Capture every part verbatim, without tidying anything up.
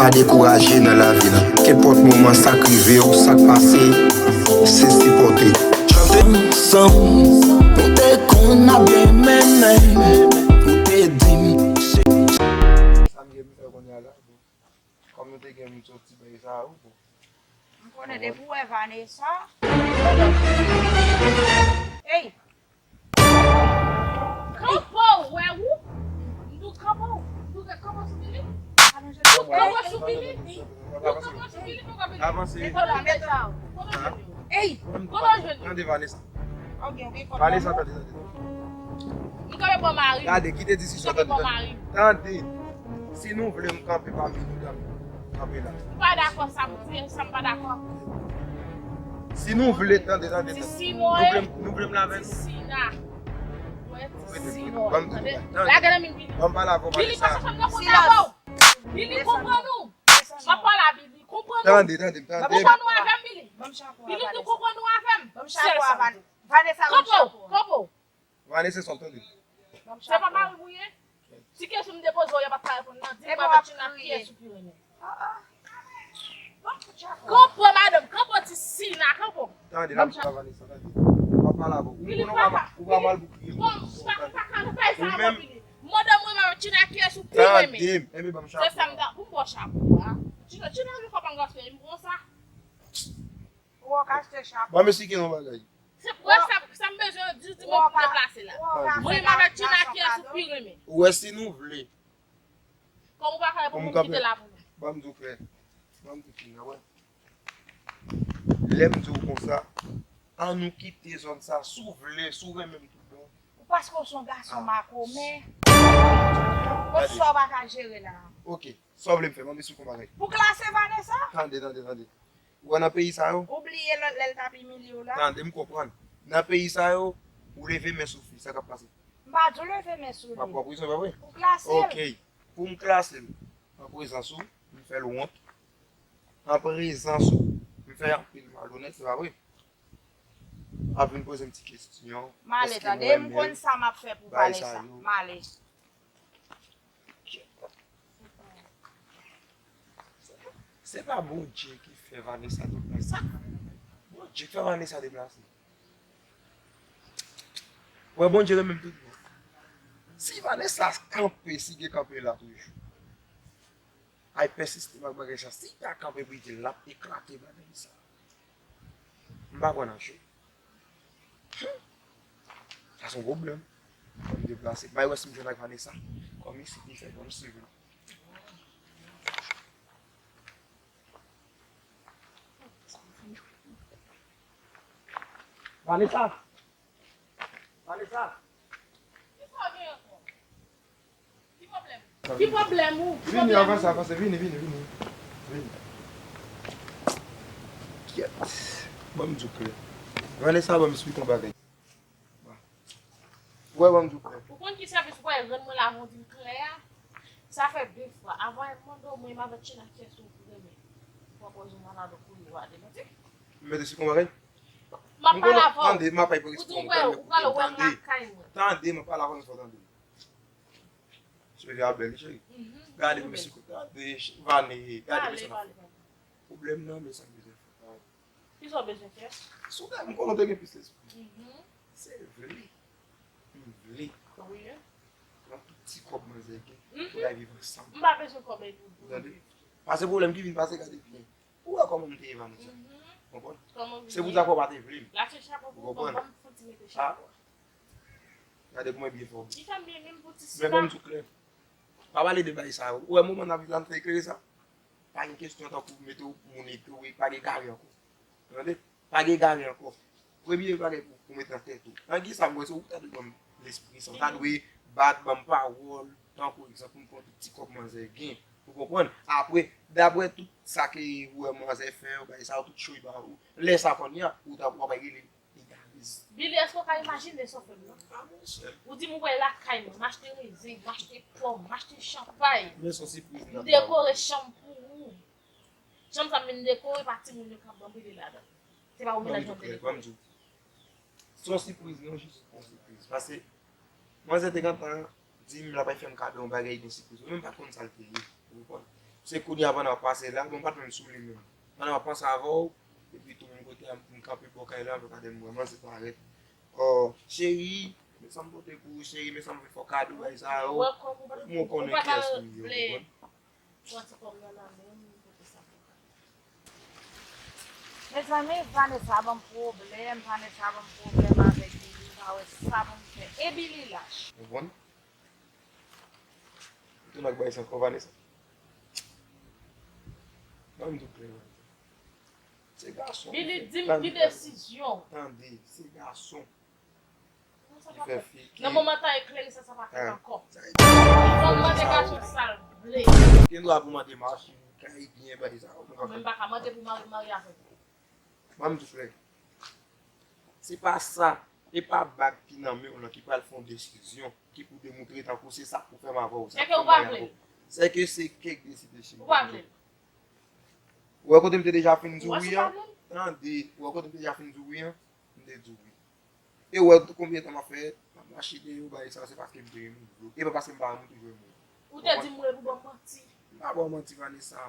Pa dekouraje nan lavi la. Kenpòt moman sa k rive w, sa k pase, se sipòte. Chante m san ou te konn ap byen mennen, ou te di m se. Sa m gen pou fè kounye a la, bon. Kòm nou te gen moun soti bay sa, wi, bon. M konnen depi w wè Vanessa. Ey! Kanpe w, wè ou? M di w kanpe w. M di w kanpe w sou Billy. M di w kanpe w sou Billy. M di w kanpe w sou Billy, poko Billy. Avanse. Mete w la, mete w la. Kote w jwenn yo? Ey! Kote w jwenn yo? Tande Vanessa. Vanessa, tande, tande. M kanpe bò mari m. Gade, kite diskisyon, tande, tande. Tande. Si nou vle m kanpe pami nou, kanpe la. M pa dakò sa, m di sa m pa dakò. Si nou vle, tande, tande, tande. Ti Simon, nou vle, nou vle m la avè nou? Ti Sina. Wè, ti Simon. Tande. Lage nan men Billy. Ban m pale avè w, Billy, Vanessa. Pase fè m nan konta avè w. Billy, konprann nou. M ap pale a Billy, konprann nou. Tande, tande, tande. Konprann nou avè m, Billy. Billy, nou konprann nou avè m. Sèl sa. Vanessa, ban m chapo a. Kanpe w, kanpe w. Vanessa, sa w tande? Se pa mari w ou ye? Ti kesyon m te poze w, y a pa t ka reponn nan. Di m avèk Tina kiyès ou pi renmen. Kanpe, madanm, kanpe, ti Sina, kanpe. Tande, n ap pale avè Vanessa, tande. Ou pa pale avè w. Ou konnen ou pa mal pou kriye. Bon, m pa, m pa ka nan kay sa avè w, Billy. Mande mwen avèk Tina kiyès ou pi renmen. Tande m, enben ban m chapo. Se sa m ta, pou m ba w chapo a. Tina, Tina gen kòb an gaspiye, m pran sa. Ou wè w ka achte chapo. Ban m esplike yon bagay. Se pou sa, sa m bezwen di, di mwen pou m deplase la. Mwen menm avèk Tina kiyès ou pi renmen. Ou wè si nou vle. Kòm ou pa ka reponn, m kite la pou nou. Ban m di w klè. Ban m di w klè, wè. Lè m di w konsa, an nou kite zòn sa, si w vle, si w renmen m tout bon. Ou paske w se yon gason makomen. Bon, sa w pa ka jere la. Ok, sa w vle m fè, ban m esplike w yon bagay. Pou klase Vanessa? Tande, tande, tande. Ou wè nan peyi sa yo? Ou bliye lòt lè l t ap imilye w la? Tande, m konprann. Nan peyi sa yo, ou leve men sou fi, sa k ap pase? M pa di w leve men sou li. M ap pran prizon, pa vre? Ou klase l. Ok. Pou m klase l, an prezans ou, m fè l wont. An prezans ou, m fè anpil malonèt, se pa vre? Ap vin poze m ti kesyon. M ale, tande, m konn sa m ap fè pou Vanessa. M ale. Se pa Bondye ki fè Vanessa deplase. Bondye ki fè Vanessa deplase. Wè, Bondye renmen m tout bon. Si Vanessa kanpe, si gen kanpe la toujou. Ay pèsiste ak bagay sa. Si ta kanpe pou di l ap eklate bagay sa. M pa kwè nan cho. Sa se yon pwoblèm. Fò m deplase. Bay wè si m jwenn ak Vanessa. Kòm isit li fè kòm si vre. Vanessa! Vanessa! Kisa w gen ankò? Ki pwoblèm? Ki pwoblèm ou? Ki pwoblèm ou? Vini, avanse, avanse, vini, vini, vini. Vini. Kyèt. Ban m di w klè. Vanessa, ban m esplike yon bagay. Wè, ban m di w klè. Ou konn ki sèvis ou pral rann mwen la, avan w di m klè a? Sa fè de fwa. Avan m mande w, mwen menm avèk Tina kiyès ou renmen. Pran pòz ou malad ou kouri w ale, menti. M mete sou yon bagay. M ap pale avè w. Tande, m ap pale pou eksplike w. Ou di w wè, ou pral wè m lakay mwen. Tande, m ap pale avè w, fò tande. Cheve a bèl, wi, cheri. Gade mesye kote a, de Vane, gade mesye nan fè. Pwoblèm nan, men sa m bezwen fè. Kisa w bezwen fè? Si w ta, m konnen w te gen plis lespri. Se vle. M vle. Wi. Pran tout ti kòb manzè gen pou n al viv ansanm. M pa bezwen kòb pou, pou nou viv. Pase pwoblèm ki vin pase, gade byen. Ou wè kòman m te ye Vanessa? Konprann? Se pou sa fò w pa te vle m. Ou konprann? Gade kòman m byen fè w. Li fè m byen menm pou ti sila. Men ban m di w klè. Pa pale de bagay sa yo. Ou wè moman n ap viv la, m fè eklere sa. Pa gen kesyon tankou mete w moun egoyis, pa gen egare ankò. Tande? Pa gen egare ankò. Premye bagay pou, pou mete nan tèt ou. Nan ki sa m wè se ou ki ta dwe ban m lespri sa. Ou ta dwe bat, ban m pawòl, tankou egzanp, pou m pran tout ti kòb manzè gen. Ou konprann? Apre, daprè tout sa ke ou wè manzè fè, ou bay sa, tout cho li ba ou. Lè sa kounye a, ou ta, w ap rele egoyis. Billy, èske w ka imajine sa w fè m nan? Ou di m ou wè lakay mwen, m achte rezen, m achte pòm, m achte chanpay. M dekore chanm pou ou. Chanm sa m vin dekore pa timoun yo k ap banbile ladan. Se pa ou menaj mwen te dekore. Se yon sipriz, non, jis yon sipriz. Paske manzè te gentan di m l ap fè m kado yon bagay de sipriz. Ou menm pa t konn sa l te ye. Ou konprann? Se kounye a pandan w ap pase la, bon, m pa t menm sou li menm. Pandan m ap panse avè w, epi tou menm kote a, m kanpe bò kay la, m gade m vrèman disparèt. Ò, cheri, men sa m pote pou ou, cheri, men sa m fè fò kado, bagay sa yo. Ou konnen kiyès m ye, ou konprann? Pran ti kòb nan nan men m, pote sa pou ou. Mezanmi, Vanessa ban m pwoblèm, Vanessa ban m pwoblèm avèk Billy, m pa wè sa pou m fè. E Billy lach. Ou konprann? Ou tou nan bagay sa ankò, Vanessa. Ban m di w klè, Vanessa. Se gason ki fè. Billy, di m ki desizyon. Tande, se gason ki fè fi ki. Nan moman tan eklere sa, sa pa fèt ankò. Fò m mande gason sa l vle. Gen dwa pou mande machin, kay, byen, bagay sa yo. Mwen m pa ka mande pou mari m marye avè m. Ban m di w klè. Se pa sa, e pa bag ki nan men w lan ki pral fè yon desizyon ki pou demontre tankou se sa k pou fè m avè w, sa k pou fè m marye avè w. Sèke se kè k deside, cheri. Ou pa vle. Ou wè kote m te deja fin di w wi an? Tande, ou wè kote m te deja fin di w wi an? M te di w wi. E ou wè konbyen tan m ap fè, m ap mache dèyè w, bagay sa, se paske m te renmen w. E pa paske m pa renmen w, m toujou renmen w. Ou te di m ou ban m manti. M pa ba w manti, Vanessa.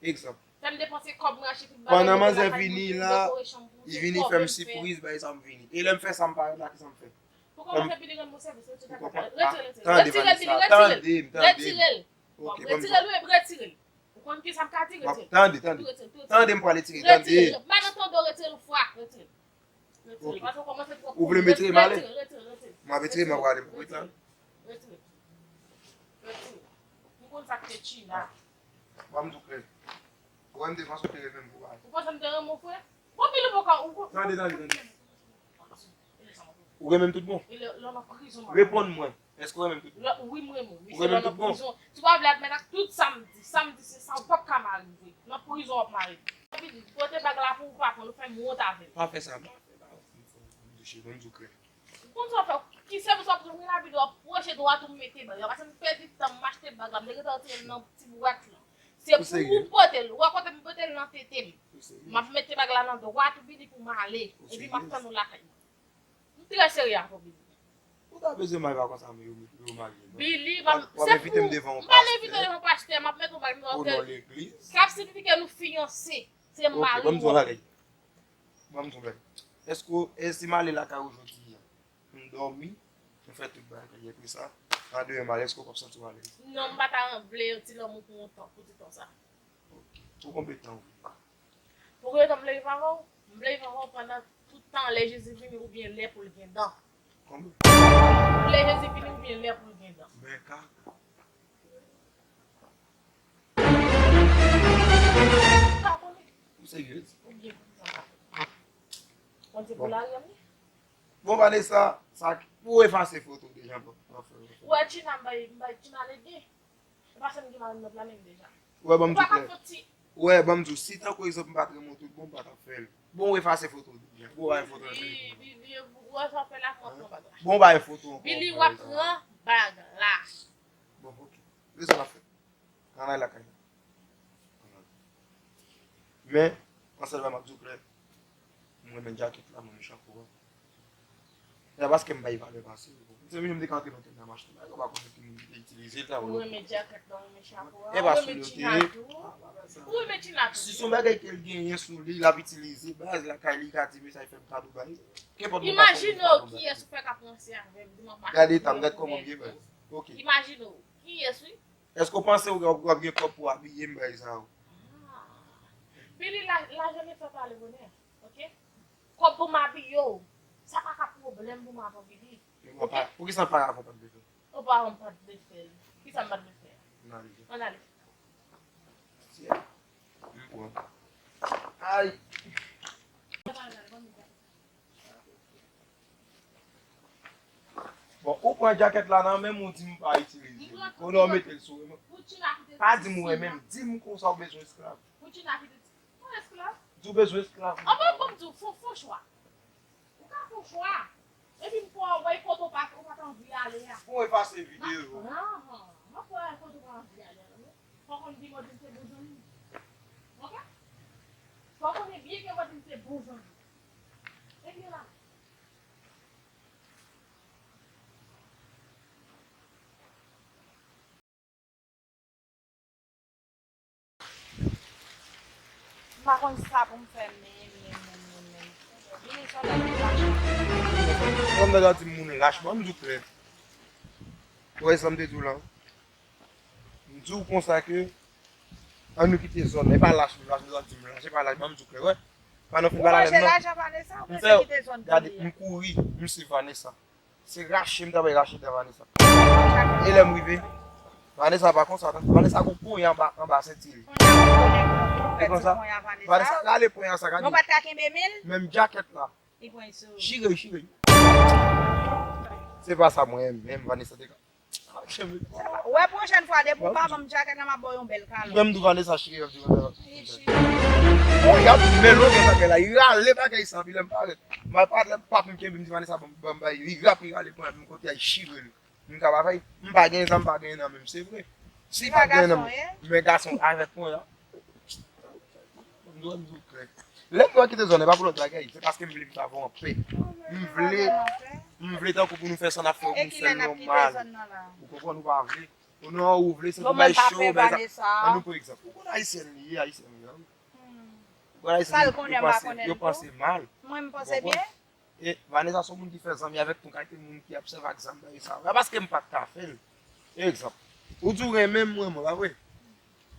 Egzanp. Fè m depanse kòb mwen achte tout bagay, mete lakay mwen, dekore chanm pou ou, se kòb mwen fè. Li vini fè m sipriz, bagay sa m vini. E lè m fè sa m parèt la, kisa m fè? Pou kòmanse, Billy rann mwen sèvis, retire bagay la. Retire l, retire l. Retire l, Billy, retire l. Retire l. Bon, retire l, wi, retire l. Ou konn kisa m ka di, retire l. Tande, tande. Tande, m prale tire, tande. Retire l. M pa nan tande w, retire l, fwa, retire l. Retire l. Paske w kòmanse twòp. Ou vle m retire m ale? Retire l, retire l, retire l. M ap retire, m ap prale, m ap retire. Retire l. Retire l. M konn sa k te China. Ban m di w klè. Ou wè m te panse w te renmen m pou bagay. Ou panse m te renmen w, frè? Bon, Billy, ou pa ka, ou... Tande, tande, tande. Ou renmen m tout bon? Reponn mwen. Èske w renmen m tout bon? Wi, m renmen w. Ou renmen m tout bon? Si w pa vle admèt ak tout sa m di, sa m di se sa, ou p ap ka mare m vre. Nan prizon w ap mare m. Epi pote bag la pou ou pa pran l, ou fè m wont avè l. Pa fè sa, pa fè, pa fè. M touche, ban m di w klè. Ou konn sa w fè, ki sèvis w ap jwenn la, Billy, w ap pwoche dwat ou mete bag la. Paske m pèdi tan, m achte bag la, m te gentan retire l nan ti bwat la. Se pou ou pote l. Ou wè kote m pote l nan tete m. M ap mete bag la nan dwat ou, Billy, pou m ale. Epi m ap tann ou lakay mwen. M trè serye avè w, Billy. Ou ta bezwen marye pa konsa, men yo, yo marye, non? Billy, w ap, w ap evite m devan yon pastè. M pa evite w devan pastè, m ap mete yon bag nan yon... O non legliz. Sa ap siyifike nou fiyanse. Se mari w. Ok, ban m di w yon bagay. Ban m di w yon bagay. Èske, èske si m ale lakay ou jodi a, m dòmi, m fè tout bagay, epi sa, nan demen m ale, èske w p ap santi w alèz? Non, m pa ta vle yon ti lanmou pou yon tan, pou ti tan sa. Ok. Pou konbyen tan w vle? Pou konbyen tan m vle viv avè w? M vle viv avè w pandan tout tan, lè Jezi vini oubyen lè pou l gen dan. Konbyen? Lè Jezi vini oubyen lè pou l gen dan. Men ka. Ou serye? Ou byen konn sa. Bon, se pou lari a m ye. Bon, Vanessa, sa k-, ou efase foto deja, bon. Ou wè China, m bay, m bay China lege. E pa sa m gen mari m nan planning deja. Ou wè, ban m di w klè. Ou wè, ban m di w, si tankou egzanp m pa t renmen w tout bon, m pa t ap fè l. Bon, ou efase foto deja. Bon, ou bay foto nan telefòn. Billy, Billy, ou wè sa w fè la, pran, pran bag la. Bon, ou bay foto ankò. Billy, w ap pran bag la. Bon, ok. Lè sa n ap fè. Ann al lakay la. Men, yon sèl bagay m ap di w klè, m renmen djakèt la, m renmen chapo a. Se pa paske m bay valè pase yo. Se menm jan m te ka antre nan tèt la, m achte bagay, ou pa konnen ki moun ki te itilize l, ta wè. Ou renmen djakèt la, ou renmen chapo a, ou renmen China tou. Ou renmen China tou. Si se yon bagay ke l genyen sou li, l ap itilize, baz, lakay li, li ka di, mesaj fè m kado bay. Kenpòt moun pa fè m kado bay. Imajine w kiyès ou fè k ap ranse avè m, di m ap mache. Gade eta m, gad kòman m ye, baz. Ok. Imajine w kiyès, wi. Èske w panse w ap, w ap gen kòb pou w abiye m bagay sa yo? Ah. Billy, la, lajan ne fait pas le bonheur, ok? Kòb pou m abiye w, sa pa ka pwoblèm pou m avè w, Billy. Ok? Poukisa m pa avè w pa t vle fè? Ou pa avè m pa t vle fè. Kisa m pa t vle fè? Ann ale. Ann ale. Tiens. M pran. Ay. Bon, ou pran djakèt la nan men m, ou di m pa itilize l. Kounye a w mete l sou men m. Pa di m ou renmen m, di m konsa ou bezwen esklav. Pou China ki te di, mwen esklav. Di w bezwen esklav. Anben, bon, m di w, fè, fè chwa. Ou ka fè chwa. Epi m fè w wè kote w pa, ou pa t anvi ale a. Bon, efase videyo. Ah, ah, ah. M ap wè kote w pa anvi ale a, wi. Fò w konn byen mwen di m se bon zanmi. Ok? Fò w konnen byen ke mwen di m se bon zanmi. Ebyen la. Pa konn sa pou m fè menm, menm, menm, menm, menm. Vini sou lè m te lach. Kòm nan di moun lach, ban m di w klè. Ou wè sa m te di w la? M di w konsa ke, ann nou kite zòn nan. E pa lach, m lach, m di w lach, e pa lach, ban m di w klè, wè. Pa nan fin pale avè m, non. Ou manje lajan Vanessa, ou panse kite zòn pou li a? M kouri, m swiv Vanessa. Se rache m ta bay rache dan Vanessa. E lè m rive, Vanessa pa konsa, non. Vanessa gon ponya anba, anba senti li. E konsa, Vanessa rale ponya sa, gade. Nou pa t ka kenbe men l? Menm djakèt la. Li pran sou. Chire, chire. Se pa sa mwen menm, Vanessa te ka. Wè pwochèn fwa, depi w pa ban m djakèt la, m ap ba w yon bèl kalòt. Menm di Vanessa chire, yo di Vanessa. Li chire. Bon, y ap men lontan sa fè la, li rale bagay sa, pi lè m parèt. M al parèt lè pap m kenbe m di Vanessa, ban m, ban m bay, li rap, li rale pran m kote a, li chire li. M ka pa fè, m pa gen zam, m pa gen nan men m, se vre. Si pa gen nan men, men gason avèk mwen la. M dwe di w klè. Lè m dwe kite zòn nan, e pa pou lòt bagay, se paske m vle viv avè w anpè. M vle, m vle tankou pou nou fè sa n ap fè yo pou nou fè l nòmal. Ou konprann, ou pa vle? Ou non, ou vle, se pou bay cho, bay sa. Ann nou pran egzanp. Ou konn ayisyèn li ye, ayisyèn li ye. Ou konn ayisyèn li, yo panse, yo panse mal. Mwen, m panse byen. E Vanessa se yon moun ki fè zanmi avèk tout kalite moun ki ap sèvi ak zam bagay sa. Pa paske m pa t ka fè l. Egzanp, ou di w renmen m, renmen w, pa vre?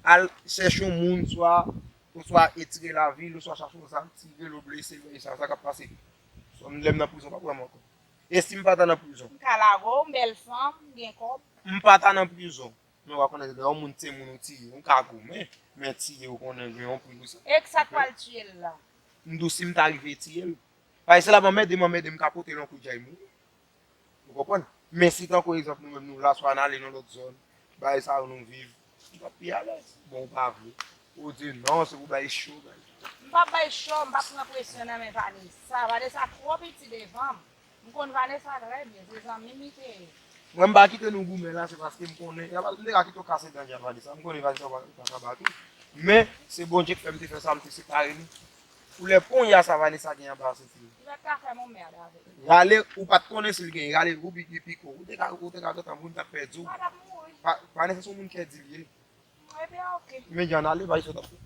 Al chèche yon moun, swa, oswa etire lavi l, oswa chache yon zam, tire l, ou blese l, bagay sa, sa k ap pase? Lè m nan prizon, w p ap wè m ankò. E si m pa ta nan prizon? M ka lage w, m bèl fanm, m gen kòb. M pa ta nan prizon. Men w a konnen lè yon moun timoun ou tiye, ou ka goumen, men tiye ou konnen gen yon pri pou sa. E sa k pral tiye l la? M di w si m ta rive tiye l. Paske se la m anmède, m anmède, m ka pote l yon kout djay mouri. Ou konprann? Men si tankou egzanp nou menm nou la, swa n ale nan lòt zòn, bagay sa yo nou viv, m p ap pi alèz. Bon, ou pa vle. Ou di non, se pou bay cho, bay cho. M p ap bay cho, m p ap pran presyon nan men Vanessa. Vanessa twò piti devan m. M konn Vanessa trè byen, se zanmi m li te ye. Mwen m pa kite nou goumen la, se paske m konnen, m te ka kite w kase dan djab Vanessa, m konnen Vanessa pa, pa ka bat ou. Men, se Bondye k fè m te fè sa, m te separe nou. Pou lè ponya sa Vanessa gen anba senti li. Li pa t ka fè m yon mèd avè l. Rale, ou pa t konnen si l gen, rale, ou pi, li pike w. Ou te ka, ou te ka gentan mouri, m t ap pèdi w. Pa t ap mouri. Pa, Vanessa se yon moun kè di li ye. Ebyen, ok. Men Jan ale, bay sot ap fè.